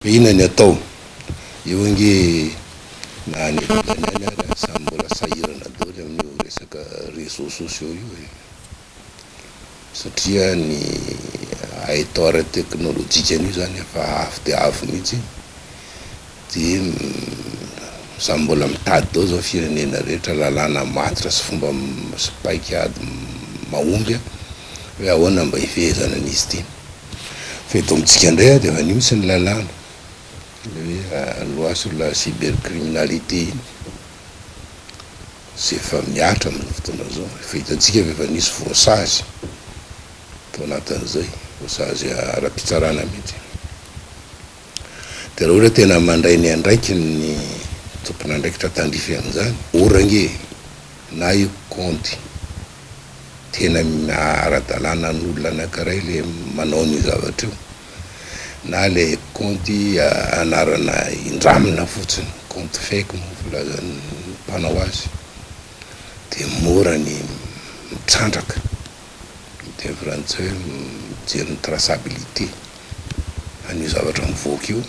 Inona ny atao? Io ange na any ivelany any ary samy mbola sahirana daholo amin'io resaka réseaux sociaux io e! Satria ny haitao ara-teknolojika an'io zany efa avo dia avo mihitsy dia samy mbola mitady daholo zao firenena rehetra lalàna matotra sy fomba sy paik'ady mahomby hoe ahoana mba hifehezana an'izy ity. Fa eto amintsika indray dia efa nisy ny lalàna, ilay hoe loi sur la cybercriminalité iny, izay efa mihatra amin'izao fotoana izao. Efa hitantsika fa efa nisy voasazy tao anatin'izay, voasazy ara-pitsarana mihitsy. Dia raha ohatra tena mandray ny andraikiny ny tompon'andraikitra tandrify an'izany, ora ange e, na io kaonty Tena ara-dalàna ny olona anankiray le manao an'io zavatra io, na le kaonty anarana indramina fotsiny, compte fake moa filazan'ny mpanao azy, dia mora ny mitrandraka, ny teny frantsay hoe mijery ny traçabilité an'io zavatra mivoaka io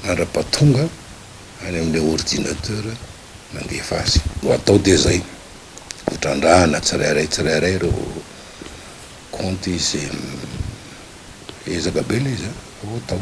mandra-pahatonga any amin'ilay ordinateur mandefa azy. No atao dia zay. Ho trandrahana tsirairay tsirairay ireo kaonty izay ezaka be ilay izy an, fa ho atao.